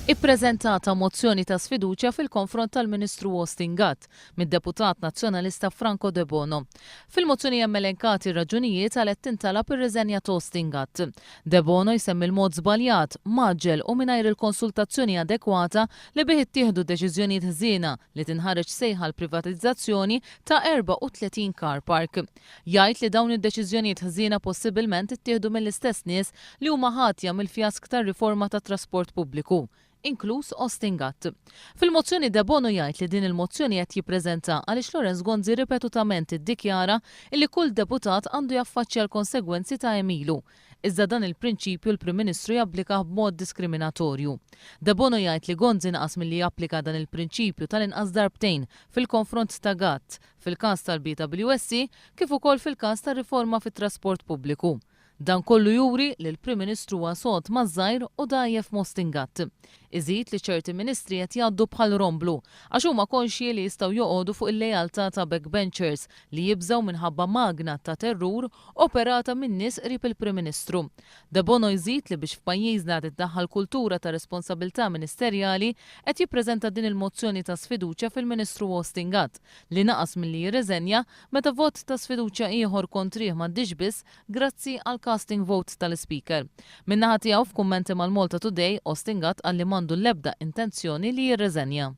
Ippreżentata mozzjoni ta' sfiduċja fil-konfront tal-Ministru Austin Gatt mid-deputat Nazzjonalista Franco Debono. Fil-mozzjoni hemm elenkati r-raġunijiet għal qed tintalab ir-riżenja ta' Austin Gatt. Debono jsemmi l-mod żbaljat, mgħaġġel u mingħajr il-konsultazzjoni adekwata li bih ittieħdu deċiżjonijiet ħżiena li tinħareġ sejħa għall-privatizzazzjoni ta' 34 car park. Jgħid li dawn id-deċiżjonijiet ħżiena possibilment ittieħdu mill-istess nies li huma ħatja mill-fjask tar-riforma tat-trasport pubbliku, inkluż Austin Gatt. Fil-mozzjoni Debono jgħid li din il-mozzjoni qed jippreżenta għaliex Lawrence Gonzi ripetutament iddikjara illi kull deputat għandu jaffaċċja l-konsegwenzi ta' għemilu. Iżda dan il-prinċipju l-Prim Ministru japplikah b'mod diskriminatorju. Debono jgħid li Gonzi naqas milli japplika dan il-prinċipju tal-inqas darbtejn fil-konfront ta' Gatt, fil-każ tal-BWSC kif ukoll fil-każ tar-riforma fit-trasport pubbliku. Dan kollu juri li l-Prim Ministru huwa sod maż-żgħir u dgħajjef m'Austin Gatt. Iżid li ċerti ministri qed jgħaddu bħal romblu għax huma konxji li jistgħu joqogħdu fuq il-lealtà ta' backbenchers li jibżgħu minħabba magna ta' terrur operata minn nies qrib il-Prim Ministru. Debono jżid li biex f'pajjiżna tiddaħħal kultura ta' responsabilità ministerjali qed jippreżenta din il-mozzjoni ta' sfiduċja fil-Ministru Austin Gatt li naqas milli jirriżenja meta vot ta' sfiduċja ieħor kontrih m'għaddiex biss grazzi għal casting vote tal-Ispeaker. Min-naħa tiegħu f'kummenti mal-Malta Today, Austin Gatt qal li m'għandu l-ebda intenzjoni li jirriżenja.